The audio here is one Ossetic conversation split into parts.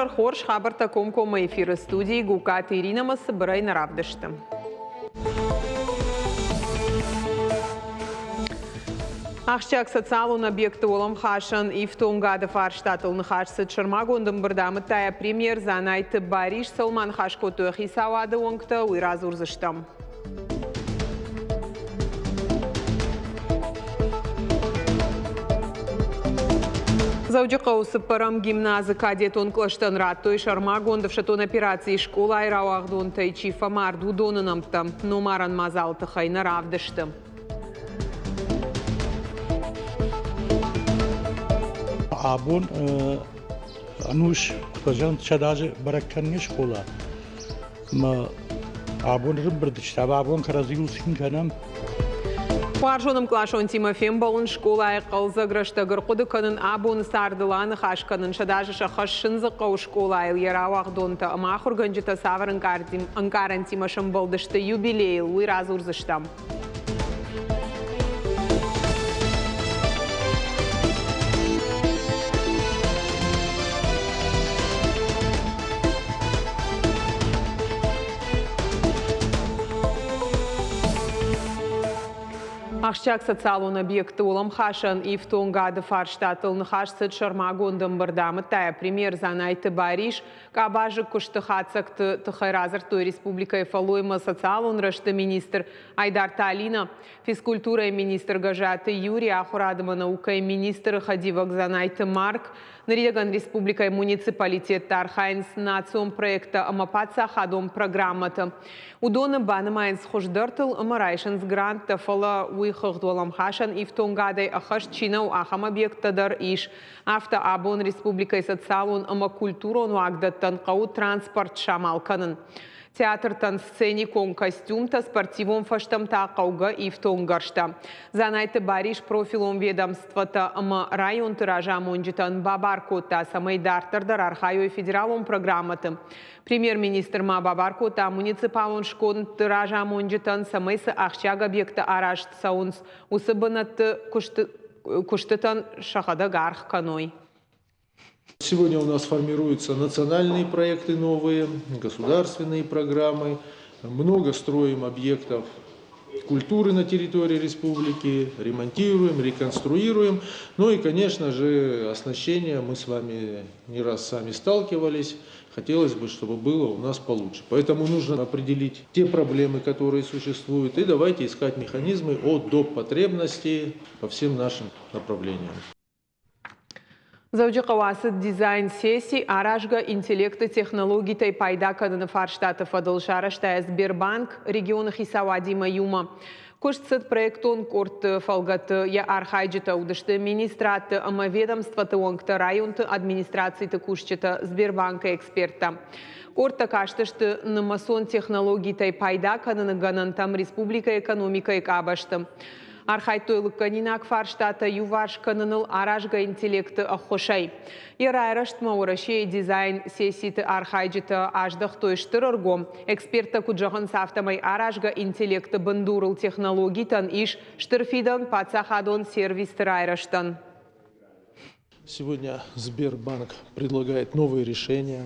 Изӕр хорз хабӕрттӕ комкоммӕ эфиры студийы Гукаты Иринӕмӕ цыбырӕй нӕ равдысты. Ахсджиаг социалон объекты уӕлӕмхасӕн ифтонгады фарстатыл ныхас цыд сӕрмагонд ӕмбырды амыдта йӕ премьер Дзанайты Барис. Цӕуыл ма ныхас кодтой хицауады уӕнгтӕ, уый радзурдзыстӕм. Дзӕуджыхъӕуы цыппӕрӕм гимназы кадетон кълӕстӕн радтой сӕрмагонд ӕфсӕддон операцийы скъолайы рауагъдонтӕй чи фӕмард, уыдоны нӕмттӕ. Номарӕн мадзалы тыххӕй нӕ равдысты. Абон ӕнус куы сӕдӕазы бӕрӕг кӕныны скъола Ӕмӕ абон ӕрӕмбырд стӕм, абон кӕрӕдзиуыл цин кӕнӕм. Уарзон ӕмкъласонтимӕ фембӕлын, скъолайы хъӕлдзӕг рӕстӕг ӕрхъуыды кӕнын, абоны цардыл аныхас кӕнын, сӕдӕазы сӕххӕст Сындзыхъӕуы скъолайыл йӕ рауагъдонтӕ ӕмӕ ахуыргӕнджытӕ цавӕр ӕнкъарӕнтимӕ сӕмбӕлдысты юбилейыл, уый радзурдзыстӕм. Ахсджиаг социалон объектты уӕлӕмхасӕн ифтонгады фарстатыл ныхас цыд сӕрмагонд ӕмбырды, амыдта йӕ премьер Дзанайты Барис. Къабазы куысты хатдзӕгты тыххӕй радзырдтой республикӕйы фӕллоймӕ социалон рӕзты министр Айдарты Алина, физкультурӕйы министр Гӕззаты Юрий, ахуырад ӕмӕ наукӕйы министры хӕдивӕг Дзанайты Марк. Ныридӕгӕн республикӕйы муниципалитеттӕ архайынц национ проекттӕ ӕмӕ паддзахадон программӕты. Уыдоны банымайынц хуыздӕртыл ӕмӕ райсынц гранттӕ, фӕлӕ уый хыгъд уӕлӕмхасӕн ифтонгадӕй ӕххӕст чи нӕу, ахӕм объекттӕ дӕр ис. Афтӕ абон республикӕйы социалон ӕмӕ культурон уагдӕттӕн хъӕуы транспорт самал кӕнын. Театртӕн сценикон костюмтӕ, спортивон фӕзтӕм та хъӕугӕ ифтонггӕрзтӕ. Дзанайты Барис профилон ведомствотӕ ӕмӕ районты разамонджытӕн бабар кодта, цӕмӕй дарддӕр дӕр архайой федералон программӕты. Премьер-министр ма бабар кодта муниципалон скондты разамонджытӕн, цӕмӕй цы ахсджиаг объекттӕ арӕзт цӕуынц, уыцы бынӕтты куысты куыстытӕн сӕхӕдӕг аргъ кӕной. Сегодня у нас формируются национальные проекты новые, государственные программы. Много строим объектов культуры на территории республики, ремонтируем, реконструируем. Ну и, конечно же, оснащение мы с вами не раз сами сталкивались. Хотелось бы, чтобы было у нас получше. Поэтому нужно определить те проблемы, которые существуют, и давайте искать механизмы от до потребностей по всем нашим направлениям. Дзӕуджыхъӕуы ацыд дизайн-сесси аразгӕ интеллекты технологитӕй пайда кӕныны фарстаты фӕдыл сарӕзта Сбербанк регионы хицауадимӕ иумӕ. Куыст цыд проектон къордты фӕлгӕты, йӕ архайджытӕ уыдысты министрадты ӕмӕ ведомствоты уӕнгтӕ, районты администрациты кусджытӕ, Сбербанкы эксперттӕ. Къордтӕ кастысты нымӕцон технологитӕй пайда кӕныны гӕнӕнтӕм республикӕйы экономикӕйы къабӕзты. Архайдтой лыггӕнинаг фарстатӕ иуварс кӕныныл аразгӕ интеллекты ӕххуысӕй. Йӕ райрӕзтмӕ Уӕрӕсейы дизайн-сесситы архайджытӕ аздӕхтой стыр ӕргом. Эксперттӕ куыд зӕгъынц, афтӕмӕй аразгӕ интеллекты бындурыл технологитӕн ис стыр фидӕн паддзахадон сервисты райрӕзтӕн. Сегодня Сбербанк предлагает новые решения.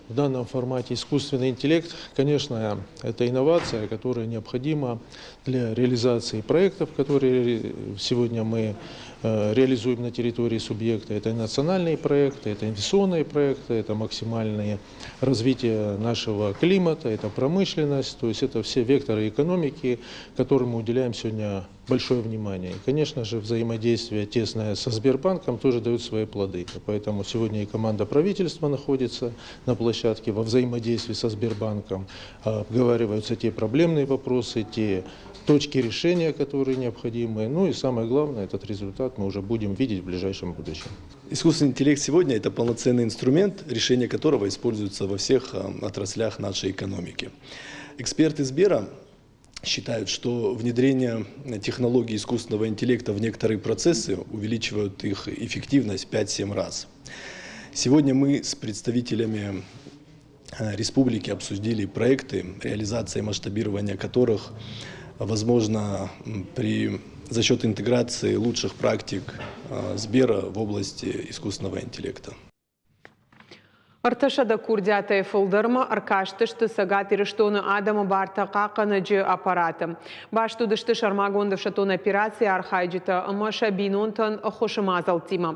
В данном формате искусственный интеллект, конечно, это инновация, которая необходима для реализации проектов, которые сегодня мы реализуем на территории субъекта. Это национальные проекты, это инвестиционные проекты, это максимальное развитие нашего климата, это промышленность, то есть это все векторы экономики, которым мы уделяем сегодня большое внимание. И, конечно же, взаимодействие тесное со Сбербанком тоже дает свои плоды. Поэтому сегодня и команда правительства находится на площадке во взаимодействии со Сбербанком. Обговариваются те проблемные вопросы, те точки решения, которые необходимы. Ну и самое главное, этот результат мы уже будем видеть в ближайшем будущем. Искусственный интеллект сегодня – это полноценный инструмент, решение которого используется во всех отраслях нашей экономики. Эксперты Сбера считают, что внедрение технологий искусственного интеллекта в некоторые процессы увеличивают их эффективность 5-7 раз. Сегодня мы с представителями республики обсудили проекты, реализация и масштабирование которых возможно за счет интеграции лучших практик Сбера в области искусственного интеллекта. 300 курдиатӕй фылдӕрмӕ ӕркастысты Цӕгат Ирыстоны адӕмы бартӕ хъахъхъӕнӕджы аппараты. Баст уыдысты сӕрмагонд ӕфсӕддон операцийы архайджытӕ ӕмӕ сӕ бинонтӕн ӕххуысы мадзӕлттимӕ.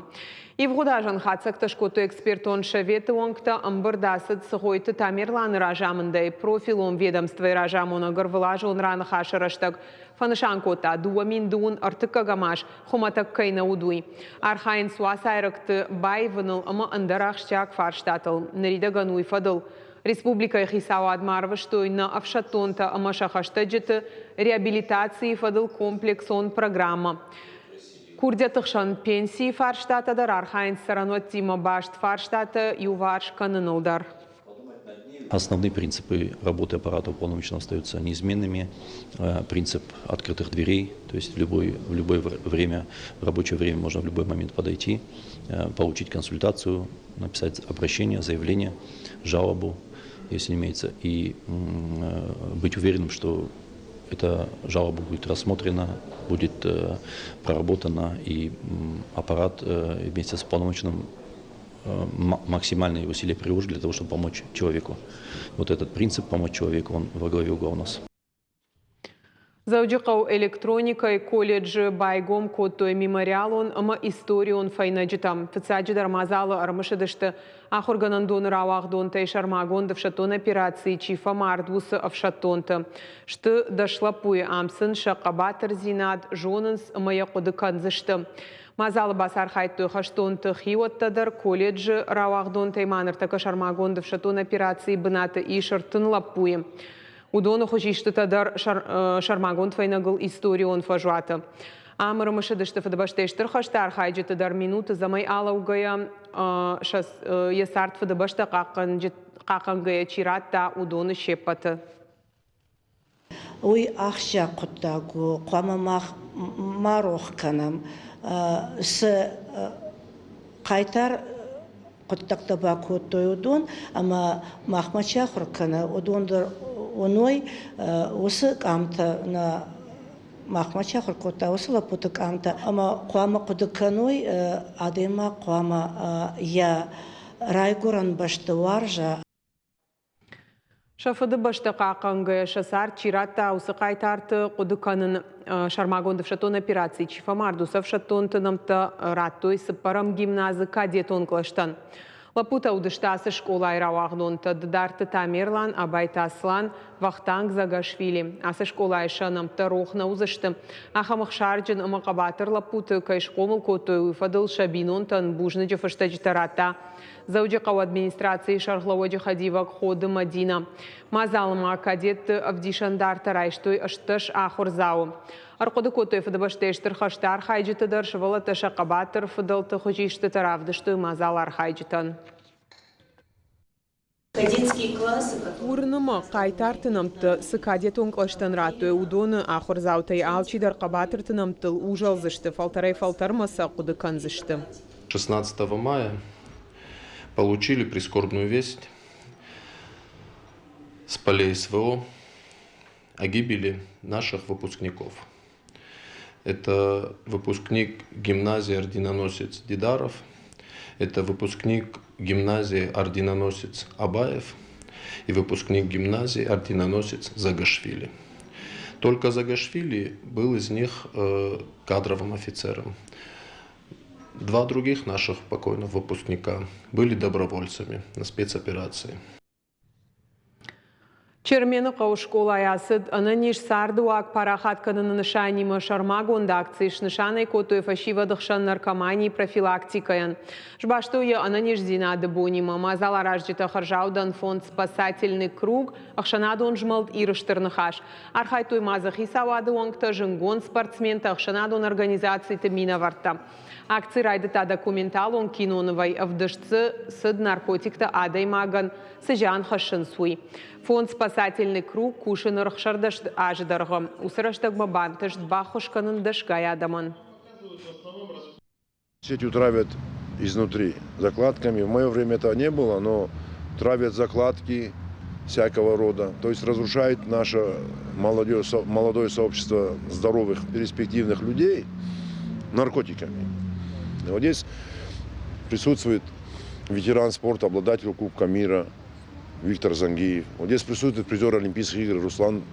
Ивгъуыд азӕн хатдзӕгтӕ скодтой экспертон советы уӕнгтӕ. Ӕмбырд ацыд Цыгъойты Тамерланы разамындӕй. Профилон ведомствойы разамонӕг ӕрвылазон раныхасы рӕстӕг фӕнысан кодта, 2031 аз хуымӕтӕг кӕй нӕ уыд, уый. Архайынц уацайрӕгты баивыныл ӕмӕ ӕндӕр ахсджиаг фарстатыл. Ныридӕгӕн уый фӕдыл республикӕйы хицауадмӕ арвыстой нӕ ӕфсӕддонтӕ ӕмӕ сӕ хӕстӕджыты реабилитацийы фӕдыл комплексон программӕ. Курдиаты хсӕн пенсийы фарстатӕ дӕр архайынц цӕрӕнуӕттимӕ баст фарстатӕ иуварс кӕныныл дӕр. Основные принципы работы аппарата уполномоченного остаются неизменными. Принцип открытых дверей, то есть в любое время, в рабочее время можно в любой момент подойти, получить консультацию, написать обращение, заявление, жалобу, если имеется, и быть уверенным, что эта жалоба будет рассмотрена, будет проработана, и аппарат вместе с уполномоченным максимальные усилия приложит для того, чтобы помочь человеку. Вот этот принцип помочь человеку, он во главе угла у нас. Дзӕуджыхъӕуы электроникӕйы колледжы байгом кодтой мемориалон ӕмӕ историон фӕйнӕджытӕ. Фыццаджыдӕр мадзалы ӕрымысыдысты ахуыргӕнӕндоны рауагъдонтӕй сӕрмагонд ӕфсӕддон операцийы чи фӕмард, уыцы ӕфсӕддонты. Сты 10 лӕппуйы, ам сын сӕ хъӕбатырдзинад зонынц ӕмӕ йӕ хъуыды кӕндзысты. Мадзалы бацархайдтой хӕстонты хиуӕттӕ дӕр, колледжы рауагъдонтӕй ма ныртӕккӕ сӕрмагонд ӕфсӕддон операцийы бынаты ис 30 лӕппуйы. Уыдоны хуызистытӕ дӕр сӕрмагонд фӕйнӕгыл историон фӕзуаты. Ам ӕрымысыдысты Фыдыбӕстӕйы Стыр хӕсты архайджыты дӕр минут ӕдзӕмӕй алӕугӕйӕ, йӕ цард Фыдыбӕстӕ хъахъхъӕнгӕйӕ чи радта, уыдоны се ппӕты. Уый ахсджиаг хъуыддаг у, хъуамӕ мах ма рох кӕнӕм, цы хъайтар хъуыддӕгтӕ бакодтой уыдон, ӕмӕ махмӕ чи ахуыр кӕны, уыдон дӕр уыной уыцы къамтӕ нӕ махмӕ чи ахуыр кодта, уыцы лӕппуты къамтӕ ӕмӕ хъуамӕ хъуыды кӕной, адӕймаг хъуамӕ йӕ райгуырӕн бӕстӕ уарза. Сӕ Фыдыбӕстӕ хъахъхъӕнгӕйӕ сӕ цард чи радта, уыцы хъайтарты хъуыды кӕнын сӕрмагонд ӕфсӕддон операцийы чи фӕмард, уыцы ӕфсӕддонты нӕмттӕ радтой цыппӕрӕм гимназы кадетон кълӕстӕн. Лӕппутӕ уыдысты ацы скъолайы рауагъдонтӕ Дыдарты Тамерлан, Абайты Аслан, Вахтанг Загашвили. Ацы скъолайы сӕ нӕмттӕ рох нӕ уыдзысты. Ахӕм ӕхсарджын ӕмӕ хъӕбатыр лӕппуты кӕй схъомыл кодтой, уый фӕдыл сӕ бинонтӕн бузныджы фыстӕджытӕ радта Дзӕуджыхъӕуы администрацийы сӕргълӕууӕджы хӕдивӕг Ходы Мӕдинӕ. Мадзалы ма кадетты ӕвдисӕндартӕ райстой 18 ахуырдзауы. Ӕрхъуыды кодтой Фыдыбӕстӕйы Стыр хӕсты архайджыты дӕр, сывӕллӕттӕ сӕ хъӕбатыр фыдӕлты хуызистытӕ равдыстой мадзалы архайджытӕн. Уырны мӕ, хъайтарты нӕмттӕ цы кадетон кълӕстӕн радтой, уыдоны ахуырдзаутӕй алчидӕр хъӕбатырты нӕмттыл узӕлдзысты, фӕлтӕрӕй-фӕлтӕрмӕ сӕ хъуыды кӕндзысты. 16 мая получили прискорбную весть с полей СВО о гибели наших выпускников. Это выпускник гимназии орденоносец Дидаров, это выпускник гимназии орденоносец Абаев и выпускник гимназии орденоносец Загашвили. Только Загашвили был из них кадровым офицером. Два других наших покойных выпускника были добровольцами на спецоперации. Чермены хъӕуы скъолайы ацыд ӕнӕниз цардыуаг парахат кӕныны нысанимӕ сӕрмагонд акци, снысан ӕй кодтой фӕсивӕды хсӕн наркоманийы профилактикӕйӕн. Сбастой йӕ ӕнӕниздзинады бонимӕ. Мадзаларазджытӕ хӕрзаудӕн фонд «Спасательный круг», ӕхсӕнадон змӕлд «Иры стыр ныхас». Архайдтой ма дзы хицауады уӕнгтӕ, зындгонд спортсментӕ, ӕхсӕнадон организациты минӕвӕрттӕ. Акци райдыдта документалон кинонывӕй, ӕвдыст дзы цыд наркотиктӕ адӕймагӕн цы зиан хӕссынц, уый. Фонд «Спасательный круг» кусы ныр 16 азы дӕргъы. Уыцы рӕстӕгмӕ бантыст баххуыс кӕнын дӕсгай адӕмӕн. Сетью травят изнутри закладками. В мое время этого не было, но травят закладки всякого рода. То есть разрушают наше молодое сообщество здоровых, перспективных людей наркотиками. И вот здесь присутствует Ветеран спорта, обладатель Кубка мира Виктор Зангиев. Вот здесь присутствует призер Олимпийских игр Руслан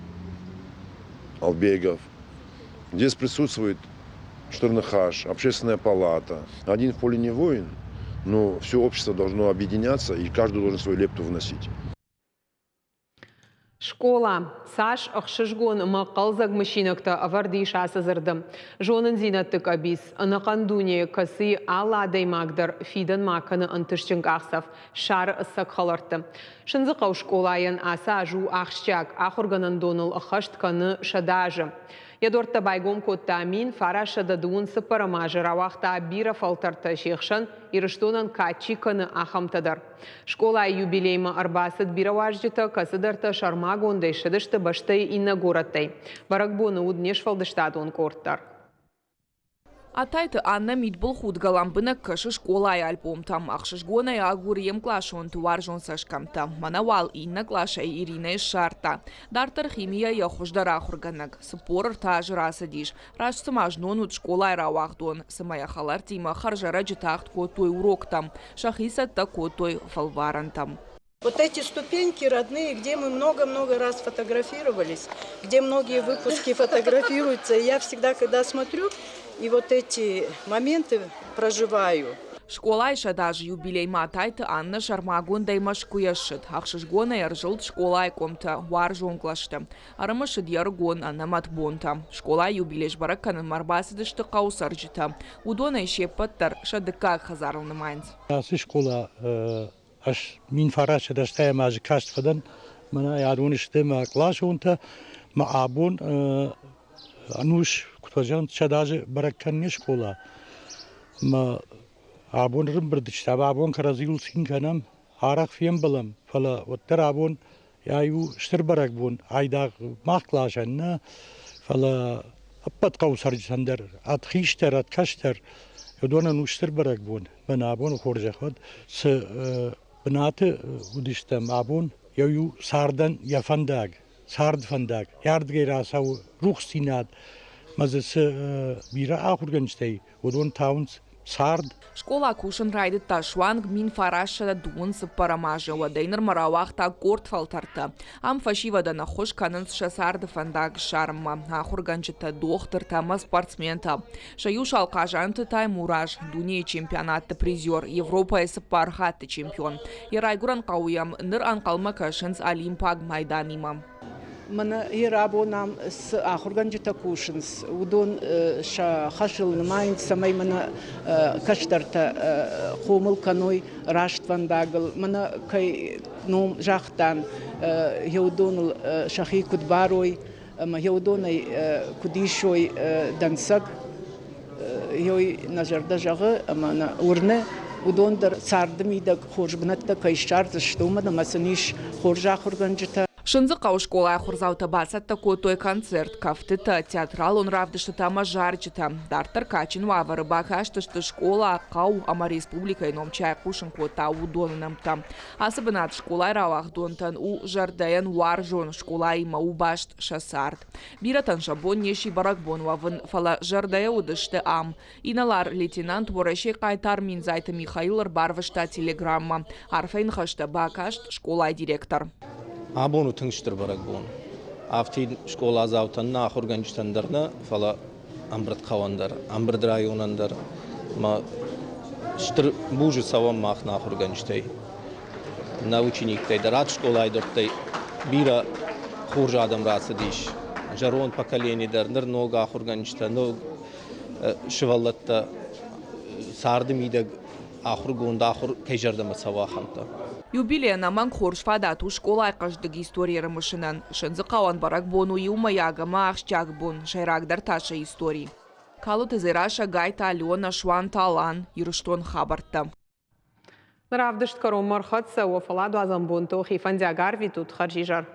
Албегов. Здесь присутствует Штырныхаш, Общественная палата. Один в поле не воин, но все общество должно объединяться, и каждый должен свою лепту вносить. Скъола. Цас ӕхсызгон ӕмӕ хъӕлдзӕг мысинӕгтӕ ӕвӕрд ис ацы дзырды. Зонындзинӕдты къӕбиц, ӕнӕхъӕн дунейы, кӕцыйы алы адӕймаг дӕр фидӕнмӕ кӕны ӕнтыстджын къахдзӕф, ссары ӕцӕг хӕлӕртты. Сындзыхъӕу скъолайӕн ацы аз у ахсджиаг, ахуыргӕнӕндоныл ӕххӕст кӕны 100 азы. Йӕ дуӕрттӕ байгом кодта 1924 азы, рауагъта бирӕ фӕлтӕртӕ, се хсӕн Ирыстонӕн кад чи кӕны, ахӕмтӕ дӕр. Скъолайы юбилеймӕ ӕрбацыд бирӕ уазджытӕ, кӕцыдӕртӕ сӕрмагондӕй ссыдысты бӕстӕйы иннӕ горӕттӕй. Бӕрӕгбоны уыд не сфӕлдыстадон къорд дӕр. Атайты Аннӕ мидбылхудгӕ лӕмбынӕг кӕсы скъолайы альбомтӕм, ӕхсызгонӕй агуры йе мкъласонты уарзон цӕсгӕмттӕ. Мӕнӕ уал иннӕ къласӕй Иринӕйы ссардта. Дарддӕр химийӕ йӕ хуыздӕр ахуыргӕнӕг. 43 азы рацыдис. Раст цыма знон уыд скъолайы рауагъдон, цыма йӕ хӕлӕрттимӕ хӕрзӕрӕджы тагъд кодтой уроктӕм, сӕхи цӕттӕ кодтой фӕлварӕнтӕм. Вот эти ступеньки родные, где мы много-много раз фотографировались, где многие выпуски фотографируются. И я всегда, когда смотрю, и вот эти моменты проживаю. Скъолайы 100 азы юбилеймӕ Атайты Аннӕ сӕрмагондӕй Мӕскуыйӕ ссыд. Ӕхсызгонӕй ӕрзылд скъолайы къуымтӕ, уарзон кълӕсты. Ӕрымысыд йе рыгон ӕнӕмӕт бонтӕ. Скъолайы юбилей сбӕрӕг кӕнынмӕ ӕрбацыдысты хъӕуы цӕрджытӕ. Уыдонӕй се ппӕт дӕр сӕ дыккаг хӕдзарыл нымайынц. Ацы скъола ӕз 1980 азы каст фӕдӕн. Мӕнӕ адон сты мӕ къласонтӕ. Мӕ абон ӕнус, куыд фӕзӕгъынц, 100 азы бӕрӕг кӕнын не скъола. Мӕ абон ӕрӕмбырд стӕм, абон кӕрӕдзиуыл цин кӕнӕм, арӕх фембӕлӕм, фӕлӕ уӕддӕр абон ай у стыр бӕрӕгбон, айдагъ мах къласӕн нӕ, фӕлӕ ӕппӕт хъӕуы цӕрджытӕн дӕр, ӕд хистӕр, ӕд кӕстӕр, уыдонӕн у стыр бӕрӕгбон. Мӕн абоны хорзӕх уӕд, цы бынаты уыдыстӕм абон, йӕ иу цардӕн йӕ фӕндаг, цардфӕндаг, йӕ ардыгӕй рацӕуы рухсдзинад, ӕмӕ дзы цы бирӕ ахуыргӕнджытӕй, уыдон тауынц цард. Скъола кусын райдыдта суанг 1924 азы, уӕдӕй нырмӕ рауагъта къорд фӕлтӕртӕ. Ам фӕсивӕдӕн ӕххуыс кӕнынц сӕ царды фӕндаг ссарынмӕ ахуыргӕнджытӕ, дохтыртӕ ӕмӕ спортсментӕ. Сӕ иу Салхъазанты Таймураз, дунейы чемпионатты призер, Европӕйы цыппар хатты чемпион. Йӕ райгуырӕн хъӕуы йӕм ныр ӕнхъӕлмӕ кӕсынц олимпаг майданимӕ. Мӕнӕ йе рабон ам цы ахуыргӕнджытӕ кусынц, уыдон сӕ хӕсыл нымайынц, цӕмӕй мӕнӕ кӕстӕртӕ хъомыл кӕной раст фӕндагыл. Мӕнӕ кӕй ном загътан, йе уыдоныл сӕхи куыд барой ӕмӕ йе уыдонӕй куыд исой дӕнцӕг, йой нӕ зӕрдӕ зӕгъы ӕмӕ нӕ уырны, уыдон дӕр царды мидӕг хорз бынӕттӕ кӕй ссардзысты, уымӕн ӕмӕ сын ис хорз ахуыргӕнджытӕ. Сындзыхъӕуы скъолайы ахуырдзаутӕ бацӕттӕ кодтой концерт, кӕфтытӕ, театралон равдыстытӕ ӕмӕ зарджытӕ. Дарддӕр кадджын уавӕры бакастысты скъола, хъӕу ӕмӕ республикӕйы ном чи айхъусын кодта, уыдоны нӕмттӕ. Ацы бынат скъолайы рауагъдонтӕн у зӕрдӕйӕн уарзон, скъолаимӕ у баст сӕ цард. Бирӕтӕн сӕ бон не сси бӕрӕгбон уӕвын, фӕлӕ зӕрдӕйӕ уыдысты ам. Инӕлар-лейтенант Уӕрӕсейы хъайтар Миндзайты Михаил ӕрбарвыста телеграммӕ. Арфӕйы ныхӕстӕ бакаст скъолайы директор. Абон у тынг стыр бӕрӕгбон. Афтид скъоладзаутӕн нӕ, ахуыргӕнджытӕн дӕр нӕ, фӕлӕ ӕмбырд хъӕуӕн дӕр, ӕмбырд районӕн дӕр. Ӕмӕ стыр бузы цӕуӕм мах нӕ ахуыргӕнджытӕй, нӕ учениктӕй дӕр, ад скъолайы дӕрдтӕй бирӕ хорз адӕм рацыдис. Зӕронд поколени дӕр, ныр ног ахуыргӕнджытӕ, ног сывӕллӕттӕ царды мидӕг ахуыргонд ахуыр кӕй зӕрдӕмӕ цӕуы, ахӕмтӕ. Юбилей ӕнӕмӕнг хорз фадат у скъолайы хъӕздыг истори ӕрымысынӕн. Сындзыхъӕуӕн бӕрӕгбон у иумӕйаг ӕмӕ ахсджиаг бон, сӕйрагдӕр та сӕ истори. Калоты Дзерассӕ, Гайты Алена, Суанты Алан, Ирыстон хабӕрттӕ. Равдыст кӕронмӕ ӕрхӕццӕ, уӕ фӕлладуадзӕн бонты уӕхи фӕндиаг арвитут, хӕрзизӕр.